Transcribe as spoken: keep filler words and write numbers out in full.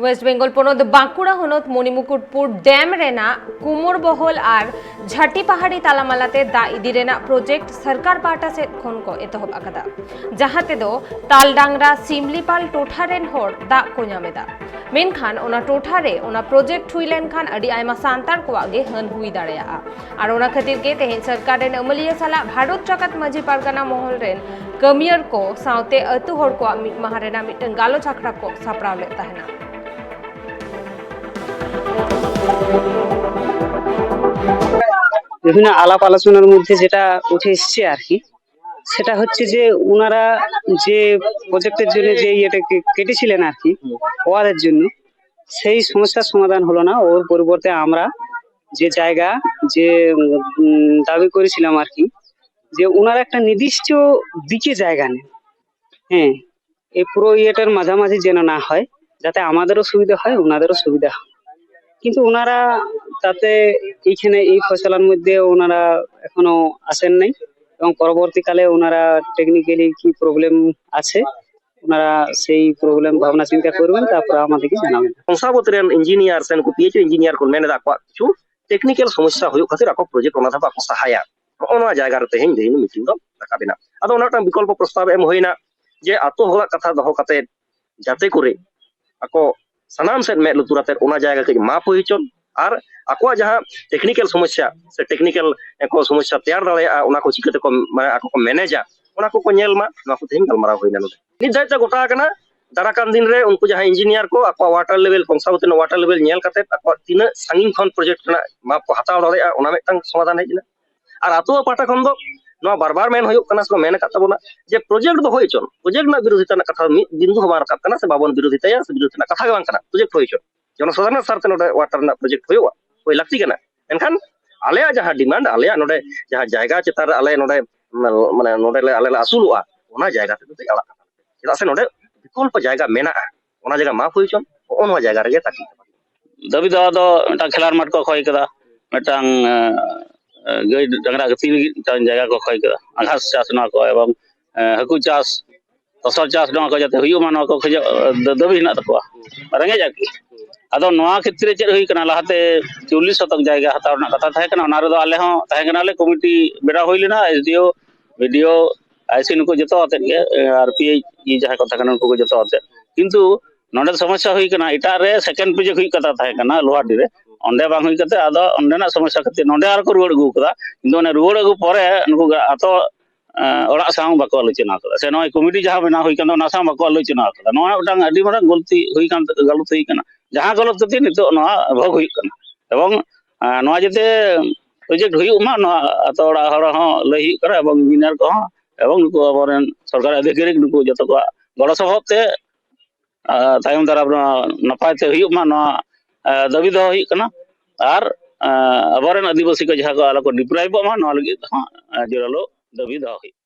West Bengal ᱯᱚᱱᱚᱛ ᱵᱟᱸᱠᱩᱲᱟ ᱦᱚᱱᱚᱛ ᱢᱚᱱᱤᱢᱩᱠᱩᱴᱯᱩᱨ dam ᱨᱮᱱᱟᱜ ᱠᱩᱢᱳᱨ ᱵᱚᱦᱚᱞ ᱟᱨ ᱡᱷᱟᱴᱤ ᱯᱟᱦᱟᱲᱤ ᱛᱟᱞᱟᱢᱟᱞᱟ ᱛᱮ ᱫᱟᱜ ᱤᱫᱤ ᱨᱮᱱᱟᱜ ᱯᱨᱚᱡᱮᱠᱴ ᱥᱚᱨᱠᱟᱨ ᱯᱟᱦᱴᱟ ᱥᱮᱫ ᱠᱷᱚᱱ ᱠᱚ ᱮᱛᱚᱦᱚᱵ ᱟᱠᱟᱫᱟ, ᱡᱟᱦᱟᱸ ᱛᱮᱫᱚ ᱛᱟᱞᱰᱟᱝᱨᱟ ᱥᱤᱢᱞᱤᱯᱟᱞ ᱴᱚᱴᱷᱟ ᱨᱮᱱ ᱦᱚᱲ ᱫᱟᱜ ᱠᱚ ᱧᱟᱢ ᱮᱫᱟ᱾ ᱢᱮᱱᱠᱷᱟᱱ ᱚᱱᱟ ᱴᱚᱴᱷᱟ ᱨᱮ ᱚᱱᱟ ᱯᱨᱚᱡᱮᱠᱴ ᱦᱩᱭ ᱞᱮᱱᱠᱷᱟᱱ ᱟᱹᱰᱤ ᱟᱭᱢᱟ ᱥᱟᱱᱛᱟᱲ ᱠᱚᱣᱟᱜ ᱜᱮ ᱦᱟᱹᱱ ᱦᱩᱭ ᱫᱟᱲᱮᱭᱟᱜᱼᱟ᱾ ᱟᱨ ᱚᱱᱟ ᱠᱷᱟᱹᱛᱤᱨ ᱜᱮ ᱛᱮᱦᱮᱧ ᱥᱚᱨᱠᱟᱨ ᱨᱮᱱ ᱟᱹᱢᱟᱹᱞᱤᱭᱟᱹ ᱥᱟᱞᱟᱜ ᱵᱷᱟᱨᱚᱛ ᱡᱟᱠᱟᱛ ᱢᱟᱹᱡᱷᱤ ᱯᱟᱨᱜᱟᱱᱟ ᱢᱚᱦᱚᱞ ᱨᱮᱱ ᱠᱟᱹᱢᱤᱭᱟᱹᱨ ᱠᱚ ᱥᱟᱶᱛᱮ ᱟᱹᱛᱩ ᱦᱚᱲ ᱠᱚᱣᱟᱜ ᱢᱤᱫ ᱢᱟᱦᱟ ᱨᱮᱱᱟᱜ ᱢᱤᱫᱴᱟᱝ ᱜᱟᱞᱚᱪ ᱟᱠᱷᱲᱟ ᱠᱚ ᱥᱟᱯᱲᱟᱣ ᱞᱮᱫ ᱛᱟᱦᱮᱱᱟ᱾ বিভিন্ন আলাপ আলোচনার মধ্যে যেটা উঠে এসছে আর কি, সেটা হচ্ছে যে ওনারা যে প্রজেক্টের জন্য যে ইয়েটা কে- কেটেছিলেন আর কি, ওয়ালের জন্য, সেই সমস্যার সমাধান হলো না। ওর পরিবর্তে আমরা যে জায়গা, যে উম, দাবি করেছিলাম আর কি, যে ওনারা একটা নির্দিষ্ট দিকে জায়গা নেন। হ্যাঁ, এই পুরো ইয়েটার মাঝামাঝি যেন না হয়, যাতে আমাদেরও সুবিধা হয়, ওনাদেরও সুবিধা হয়। কিন্তু ওনারা তাতে এইখানে এই ফয়সালার মধ্যে ওনারা এখনো আসেন নাই, এবং পরবর্তীকালে ওনারা টেকনিক্যালি কি প্রবলেম আছে, ওনারা সেই প্রবলেম ভাবনা চিন্তা করবেন, তারপর আমাদেরকে জানাবেন। ᱠᱚᱝᱥᱟᱵᱚᱛᱤ ᱨᱮᱱ ᱤᱧᱡᱤᱱᱤᱭᱟᱨ ᱥᱮ ᱱᱩᱠᱩ ᱯᱤ ᱮᱭᱤᱪ ᱤᱧᱡᱤᱱᱤᱭᱟᱨ ᱠᱚ ᱢᱮᱱ ᱮᱫᱟ, ᱟᱠᱚᱣᱟᱜ ᱠᱤᱪᱷᱩ ᱴᱮᱠᱱᱤᱠᱮᱞ ᱥᱚᱢᱚᱥᱥᱟ ᱦᱩᱭᱩᱜ ᱠᱷᱟᱹᱛᱤᱨ ᱟᱠᱚ ᱯᱨᱚᱡᱮᱠᱴ ᱚᱱᱟ ᱫᱷᱟᱯ ᱵᱟᱠᱚ ᱥᱟᱦᱟᱭᱟ᱾ ᱱᱚᱜᱼᱚ ᱱᱚᱣᱟ ᱡᱟᱭᱜᱟ ᱨᱮ ᱛᱮᱦᱮᱧ ᱫᱤᱱ ᱢᱤᱴᱤᱝ ᱫᱚ ᱨᱟᱠᱟᱵ ᱮᱱᱟ᱾ ᱟᱫᱚ ᱚᱱᱟ ᱢᱤᱫᱴᱟᱝ ᱵᱤᱠᱚᱞᱯᱚ ᱯᱨᱚᱥᱛᱟᱵ ᱮᱢ ᱦᱩᱭᱱᱟ ᱡᱮ ᱟᱛᱳ ᱦᱚᱲᱟᱜ ᱠᱟᱛᱷᱟ ᱫᱚᱦᱚ ᱠᱟᱛᱮ ᱡᱟᱛᱮ ᱠᱚᱨᱮ ᱟᱠᱚ ᱥᱟᱱᱟᱢ ᱥᱮᱫ ᱢᱮᱫ ᱞᱩᱛᱩᱨ ᱟᱛᱮ ᱚᱱᱟ ᱡᱟᱭᱜᱟ ᱠᱟᱹᱡ ᱢᱟᱯ ᱦᱩᱭ ᱦᱚᱪᱚᱱ, ᱟᱨ ᱟᱠᱚᱣᱟᱜ ᱡᱟᱦᱟᱸ ᱴᱮᱠᱱᱤᱠᱮᱞ ᱥᱚᱢᱚᱥᱥᱟ ᱥᱮ ᱴᱮᱠᱱᱤᱠᱮᱞ ᱠᱚ ᱥᱚᱢᱚᱥᱥᱟ ᱛᱮᱭᱟᱨ ᱫᱟᱲᱮᱭᱟᱜᱼᱟ, ᱚᱱᱟ ᱠᱚ ᱪᱤᱠᱟᱹ ᱛᱮᱠᱚ ᱢᱟᱱᱮ ᱟᱠᱚ ᱠᱚ ᱢᱮᱱᱮᱡᱟ, ᱚᱱᱟ ᱠᱚᱠᱚ ᱧᱮᱞ ᱢᱟ, ᱱᱚᱣᱟ ᱠᱚ ᱛᱮᱦᱮᱧ ᱜᱟᱞᱢᱟᱨᱟᱣ ᱦᱩᱭᱱᱟ ᱱᱚᱰᱮ᱾ ᱱᱤᱛ ᱫᱷᱟᱹᱨᱤᱡ ᱛᱮ ᱜᱚᱴᱟ ᱟᱠᱟᱱᱟ, ᱫᱟᱨᱟ ᱠᱟᱱ ᱫᱤᱱ ᱨᱮ ᱩᱱᱠᱩ ᱡᱟᱦᱟᱸᱭ ᱤᱧᱡᱤᱱᱤᱭᱟᱨ ᱠᱚ ᱟᱠᱚᱣᱟᱜ ᱣᱟᱴᱟᱨ ᱞᱮᱵᱮᱞ, ᱠᱚᱝᱥᱟᱵᱚᱛᱤ ᱨᱮᱱᱟᱜ ᱣᱟᱴᱟᱨ ᱞᱮᱵᱮᱞ ᱧᱮᱞ ᱠᱟᱛᱮ ᱟᱠᱚᱣᱟᱜ ᱛᱤᱱᱟᱹᱜ ᱥᱟᱺᱜᱤᱧ ᱠᱷᱚᱱ ᱯᱨᱚᱡᱮᱠᱴ ᱨᱮᱱᱟᱜ ᱢᱟᱯ ᱠᱚ ᱦᱟᱛᱟᱣ ᱫᱟᱲᱮᱭᱟᱜᱼᱟ, ᱚᱱᱟ ᱢᱤᱫᱴᱟᱝ ᱥᱚᱢᱟᱫᱷᱟᱱ ᱦᱮᱡ ᱮᱱᱟ᱾ ᱟᱨ ᱟᱛᱳ ᱯᱟᱦᱴᱟ ᱠᱷᱚᱱ ᱫᱚ ᱱᱚᱣᱟ ᱵᱟᱨ ᱵᱟᱨ ᱢᱮᱱ ᱦᱩᱭᱩᱜ ᱠᱟᱱᱟ ᱥᱮ ᱠᱚ ᱢᱮᱱ ᱟᱠᱟᱫ ᱛᱟᱵᱚᱱᱟ ᱡᱮ ᱯᱨᱚᱡᱮᱠᱴ ᱫᱚ ᱦᱩᱭ ᱦᱚᱪᱚᱱ, ᱯᱨᱚᱡᱮᱠᱴ ᱨᱮᱱᱟᱜ ᱵᱤᱨᱳᱫᱷᱤᱛᱟ ᱨᱮᱱᱟᱜ ᱠᱟᱛᱷᱟ ᱢᱤᱫ ᱵᱤᱱᱫᱩ ᱦᱚᱸ ᱵᱟᱝ ᱨᱟᱠᱟᱵ ᱠᱟᱱᱟ ᱥᱮ ᱵᱟᱵᱚᱱ ᱵᱤᱨᱳᱫᱷᱤᱛᱟᱭᱟ ᱥᱮ ᱵᱤᱨᱳᱫᱷᱤᱛᱟ ᱨᱮᱱᱟᱜ ᱠᱟᱛᱷᱟ ᱜᱮ ᱵᱟᱝ ᱠᱟᱱᱟ, ᱯᱨᱚᱡᱮᱠᱴ ᱦᱩᱭ ᱦᱚᱪᱚᱱ᱾ ᱡᱚᱱᱚᱥᱟᱫᱷᱟᱨᱚᱱ ᱥᱟᱨᱛᱷᱮ ᱱᱚᱰᱮ ᱣᱟᱴᱟᱨ ᱨᱮᱱᱟᱜ ᱯᱨᱚᱡᱮᱠᱴ ᱦᱩᱭᱩᱜᱼᱟ, ᱦᱩᱭ ᱞᱟᱹᱠᱛᱤ ᱠᱟᱱᱟ᱾ ᱢᱮᱱᱠᱷᱟᱱ ᱟᱞᱮᱭᱟᱜ ᱡᱟᱦᱟᱸ ᱰᱤᱢᱟᱱᱰ, ᱟᱞᱮᱭᱟᱜ ᱱᱚᱰᱮ ᱡᱟᱦᱟᱸ ᱡᱟᱭᱜᱟ ᱪᱮᱛᱟᱱ ᱨᱮ ᱟᱞᱮ ᱱᱚᱰᱮ ᱢᱟᱱᱮ ᱱᱚᱰᱮ ᱞᱮ ᱟᱞᱮ ᱞᱮ ᱟᱹᱥᱩᱞᱚᱜᱼᱟ, ᱚᱱᱟ ᱡᱟᱭᱜᱟ ᱛᱮᱫᱚ ᱠᱟᱹᱡ ᱟᱲᱟᱜ ᱠᱟᱛᱟ ᱞᱮᱯᱮ᱾ ᱪᱮᱫᱟᱜ ᱥᱮ ᱱᱚᱰᱮ ᱵᱤᱠᱚᱞᱯᱚ ᱡᱟᱭᱜᱟ ᱢᱮᱱᱟᱜᱼᱟ, ᱚᱱᱟ ᱡᱟᱭᱜᱟ ᱢᱟᱯ ᱦᱩᱭ ᱦᱚᱪᱚᱱ, ᱱᱚᱜᱼᱚ ᱱᱚᱣᱟ ᱡᱟᱭᱜᱟ ᱨᱮᱜᱮ ᱛᱟᱹᱠᱤᱡ᱾ ᱫᱟᱹᱵᱤ ᱫᱟᱣᱟ ᱫᱚ ᱢᱤᱫᱴᱟᱝ ᱠᱷᱮᱞᱟᱨ ᱢᱟᱴᱷ ᱠᱚ ᱠᱷᱚᱭ ᱠᱟᱫᱟ, ᱢᱤᱫᱴᱟᱝ ᱜᱟᱹᱭ ᱰᱟᱝᱨᱟ ᱟᱹᱛᱤᱧ ᱞᱟᱹᱜᱤᱫ ᱢᱤᱫᱴᱟᱝ ᱡᱟᱭᱜᱟ ᱠᱚ ᱠᱷᱚᱭ ᱠᱟᱫᱟ, ᱜᱷᱟᱥ ᱪᱟᱥ ᱱᱚᱣᱟ ᱠᱚ ᱮᱵᱚᱝ ᱦᱟᱹᱠᱩ ᱪᱟᱥ ᱯᱷᱚᱥᱚᱞ ᱪᱟᱥ ᱱᱚᱣᱟ ᱠᱚ ᱡᱟᱛᱮ ᱦᱩᱭᱩᱜ ᱢᱟ, ᱱᱚᱣᱟ ᱠᱚ ᱠᱷᱚᱡᱚᱜ ᱫᱟᱹᱵᱤ ᱦᱮᱱᱟᱜ ᱛᱟᱠᱚᱣᱟ, ᱨᱮᱸᱜᱮᱡ ᱟᱨᱠᱤ᱾ ᱟᱫᱚ ᱱᱚᱣᱟ ᱠᱷᱮᱛᱨᱮ ᱪᱮᱫ ᱦᱩᱭ ᱠᱟᱱᱟ, ᱞᱟᱦᱟᱛᱮ ᱪᱚᱞᱞᱤᱥ ᱥᱚᱛᱚᱠ ᱡᱟᱭᱜᱟ ᱦᱟᱛᱟᱣ ᱨᱮᱱᱟᱜ ᱠᱟᱛᱷᱟ ᱛᱟᱦᱮᱸ ᱠᱟᱱᱟ, ᱚᱱᱟ ᱨᱮᱫᱚ ᱟᱞᱮ ᱦᱚᱸ ᱛᱟᱦᱮᱸ ᱠᱟᱱᱟᱞᱮ, ᱠᱚᱢᱤᱴᱤ ᱵᱮᱱᱟᱣ ᱦᱩᱭ ᱞᱮᱱᱟ, ᱮᱥ ᱰᱤ ᱳ, ᱵᱤ ᱰᱤ ᱳ, ᱟᱭ ᱥᱤ ᱱᱩᱠᱩ ᱡᱚᱛᱚ ᱟᱛᱮᱫ ᱜᱮ, ᱟᱨ ᱯᱤ ᱮᱭᱤᱪ ᱤ ᱡᱟᱦᱟᱸᱭ ᱠᱚ ᱛᱟᱦᱮᱸ ᱠᱟᱱᱟ ᱩᱱᱠᱩ ᱠᱚ ᱡᱚᱛᱚ ᱟᱛᱮᱫ᱾ ᱠᱤᱱᱛᱩ ᱱᱚᱰᱮ ᱥᱚᱢᱚᱥᱥᱟ ᱦᱩᱭ ᱠᱟᱱᱟ, ᱮᱴᱟᱜ ᱨᱮ ᱥᱮᱠᱮᱱᱰ ᱯᱨᱚᱡᱮᱠᱴ ᱦᱩᱭᱩᱜ ᱠᱟᱛᱷᱟ ᱛᱟᱦᱮᱸ ᱠᱟᱱᱟ ᱞᱳᱦᱟᱨᱰᱤ ᱨᱮ, ᱚᱸᱰᱮ ᱵᱟᱝ ᱦᱩᱭ ᱠᱟᱛᱮ ᱟᱫᱚ ᱚᱸᱰᱮᱱᱟᱜ ᱥᱚᱢᱚᱥᱥᱟ ᱠᱷᱟᱹᱛᱤᱨ ᱱᱚᱰᱮ ᱟᱨᱚ ᱠᱚ ᱨᱩᱣᱟᱹᱲ ᱟᱹᱜᱩ ᱠᱟᱫᱟ᱾ ᱠᱤᱱᱛᱩ ᱚᱱᱮ ᱨᱩᱣᱟᱹᱲ ᱟᱹᱜᱩ ᱯᱚᱨᱮ ᱱᱩᱠᱩ ᱟᱛᱳ ᱚᱲᱟᱜ ᱥᱟᱶ ᱵᱟᱠᱚ ᱟᱞᱳᱪᱚᱱᱟ ᱠᱟᱫᱟ, ᱥᱮ ᱱᱚᱜᱼᱚᱭ ᱠᱚᱢᱤᱴᱤ ᱡᱟᱦᱟᱸ ᱵᱮᱱᱟᱣ ᱦᱩᱭ ᱠᱟᱱᱟ ᱚᱱᱟ ᱥᱟᱶ ᱵᱟᱠᱚ ᱟᱞᱳᱪᱚᱱᱟ ᱠᱟᱫᱟ᱾ ᱱᱚᱣᱟ ᱢᱤᱫᱴᱟᱝ ᱟᱹᱰᱤ ᱢᱟᱨᱟᱝ ᱜᱟᱹᱞᱛᱤ ᱦᱩᱭ ᱠᱟᱱ, ᱜᱟᱞᱚᱛ ᱦᱩᱭ ᱠᱟᱱᱟ, ᱡᱟᱦᱟᱸ ᱜᱟᱞᱚᱛ ᱠᱷᱟᱹᱛᱤᱨ ᱱᱤᱛᱚᱜ ᱱᱚᱣᱟ ᱵᱷᱳᱜᱽ ᱦᱩᱭᱩᱜ ᱠᱟᱱᱟ᱾ ᱮᱵᱚᱝ ᱱᱚᱣᱟ ᱡᱟᱛᱮ ᱯᱨᱚᱡᱮᱠᱴ ᱦᱩᱭᱩᱜ ᱢᱟ, ᱱᱚᱣᱟ ᱟᱛᱳ ᱚᱲᱟᱜ ᱦᱚᱲ ᱦᱚᱸ ᱞᱟᱹᱭ ᱦᱩᱭᱩᱜ ᱠᱟᱱᱟ, ᱮᱵᱚᱝ ᱤᱧᱡᱤᱱᱤᱭᱟᱨ ᱠᱚᱦᱚᱸ, ᱮᱵᱚᱝ ᱱᱩᱠᱩ ᱟᱵᱚᱨᱮᱱ ᱥᱚᱨᱠᱟᱨᱤ ᱟᱫᱷᱤᱠᱟᱨᱤᱠ ᱱᱩᱠᱩ ᱡᱚᱛᱚ ᱠᱚᱣᱟᱜ ᱜᱚᱲᱚ ᱥᱚᱯᱚᱦᱚᱫ ᱛᱮ ᱛᱟᱭᱚᱢ ᱫᱟᱨᱟᱢ ᱱᱟᱯᱟᱭ ᱛᱮ ᱦᱩᱭᱩᱜ ᱢᱟ, ᱱᱚᱣᱟ ᱫᱟᱹᱵᱤ ᱫᱚᱦᱚ ᱦᱩᱭᱩᱜ ᱠᱟᱱᱟ᱾ ᱟᱨ ᱟᱵᱚᱨᱮᱱ ᱟᱹᱫᱤᱵᱟᱹᱥᱤ ᱠᱚ ᱡᱟᱦᱟᱸ ᱠᱚ ᱟᱞᱚ ᱠᱚ ᱰᱤᱯᱨᱟᱭᱤᱵᱚᱜ ᱢᱟ, ᱱᱚᱣᱟ ᱞᱟᱹᱜᱤᱫ ᱦᱚᱸ ᱡᱳᱨᱟᱞᱳ ᱫᱟᱹᱵᱤ ᱫᱚᱦᱚ ᱦᱩᱭᱩᱜ ᱠᱟᱱᱟ᱾